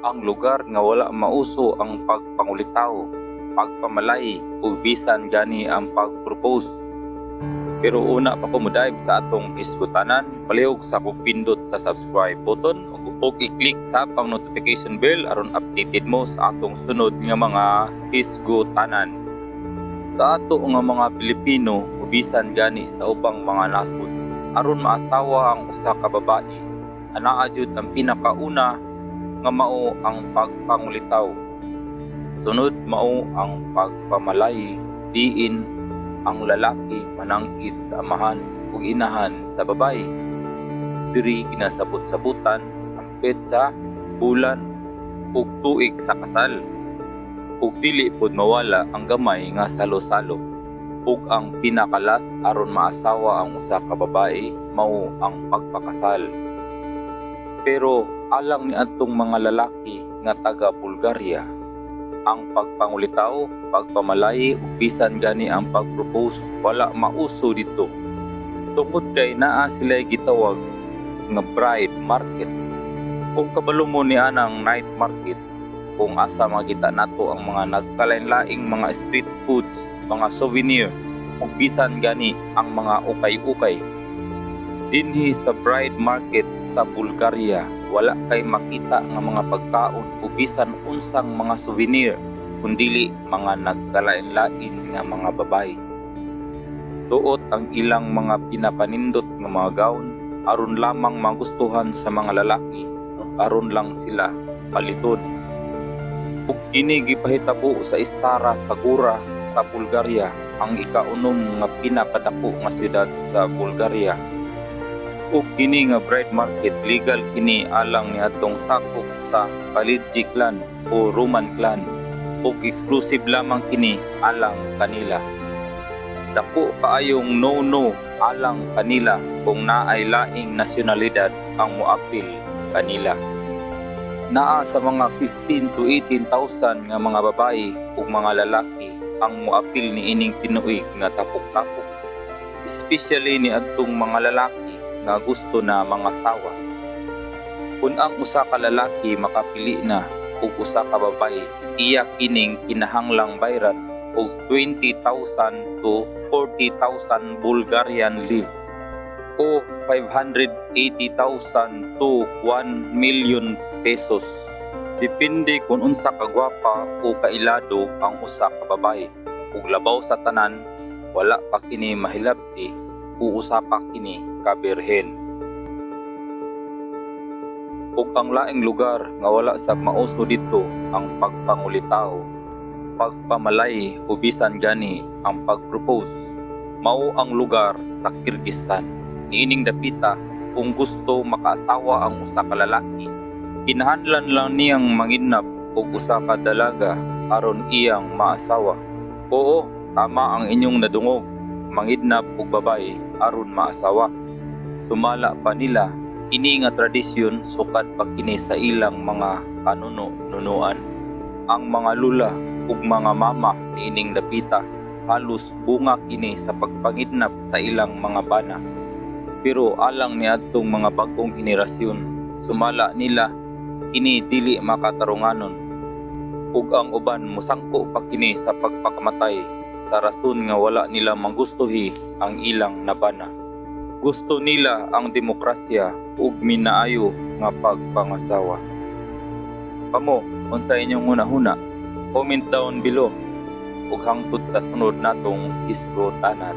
Ang lugar nga wala mauso ang pagpangulitaw, pagpamalay ug bisan gani ang pag-propose. Pero una pa ko mo-dive sa atong hisgutanan, palihog sa kog pindot sa subscribe button ug i-click sa ang notification bell aron updated mo sa atong sunod nga mga hisgutanan. Sa ato nga mga Pilipino o bisan gani sa ubang mga nasod, aron maasawa ang usa ka babae, anaa jud ang pinakauna nga mao ang pagpangulitaw. Sunod mao ang pagpamalay, diin ang lalaki manangkit sa amahan ug inahan sa babaye. Diri ginasabot-sabutan ang petsa, bulan ug tuig sa kasal. Ug dili pod mawala ang gamay nga salo-salo. Ug ang pinaka-last aron maasawa ang usa ka babae mao ang pagpakasal. Pero alang niadtong mga lalaki nga taga Bulgaria, ang pagpangulitaw, pagpamalay ug bisan gani ang pag-propose wala mauso didto. Tungod kay naa sila'y gitawag nga bride market. Kung kabalo mo ni anang night market, kung asa makita nato ang mga nagkalain-laing mga street food, mga souvenir ug bisan gani ang mga ukay-ukay. Dinhi sa bride market sa Bulgaria, wala kay makita nga mga pagkaon o bisan unsang mga souvenir kundili mga nagkalain-lain nga mga babaye. Suot ang ilang mga pinakanindot nga mga gown aron lamang magustuhan sa mga lalaki ug aron lang sila paliton. Ug kini gipahitabo sa Stara Zagora sa Bulgaria, ang ikaunom nga pinakadako nga syudad sa Bulgaria. Ug kini nga bride market, legal kini alang niadtong sakop sa Kalergi clan o Roman clan ug exclusive lamang kini alang kanila. Dako kaayong no-no alang kanila kung naay laing nasyonalidad ang moapil kanila. Naa sa mga 15 to 18,000 nga mga babaye ug mga lalaki ang moapil niining tinuig nga tapok-tapok. Especially niadtong mga lalaki nga gusto na mangasawa. Kun ang usa ka lalaki makapili na og usa ka babaye, iya kining kinahanglang bayran og 20,000 to 40,000 Bulgarian lev o 580,000 to 1 million pesos. Depende kung unsa ka gwapa o kailado ang usa ka babaye. Ug labaw sa tanan, wala pa kini mahilabti o usa pa kini ka birhen. Ug ang laing lugar nga wala sab mauso didto ang pagpangulitaw, pagpamalay o bisan gani ang pag-propose, mao ang lugar sa Kyrgyzstan. Niining dapita, kung gusto makaasawa ang usa ka lalaki, kinahanglan lang niyang mangidnap og usa ka dalaga aron iyang maasawa. Oo, tama ang inyong nadungog, mangidnap og babaye aron maasawa. Sumala pa nila, kini nga tradisyon sukad pa kini sa ilang mga kanuno-nunuan. Ang mga lula ug mga mama niining dapita halos bunga kini sa pagpangidnap sa ilang mga bana. Pero alang niadtong mga bag-ong henerasyon, sumala nila kini dili makatarunganon. Ug ang uban mosangko pa kini sa pagpakamatay sa rason nga wala nila magustuhi ang ilang nabana. Gusto nila ang demokrasya ug minaayo nga pagpangasawa. Kamo, unsa inyong hunahuna? Comment down below ug hangtod sa sunod natong hisgotanan.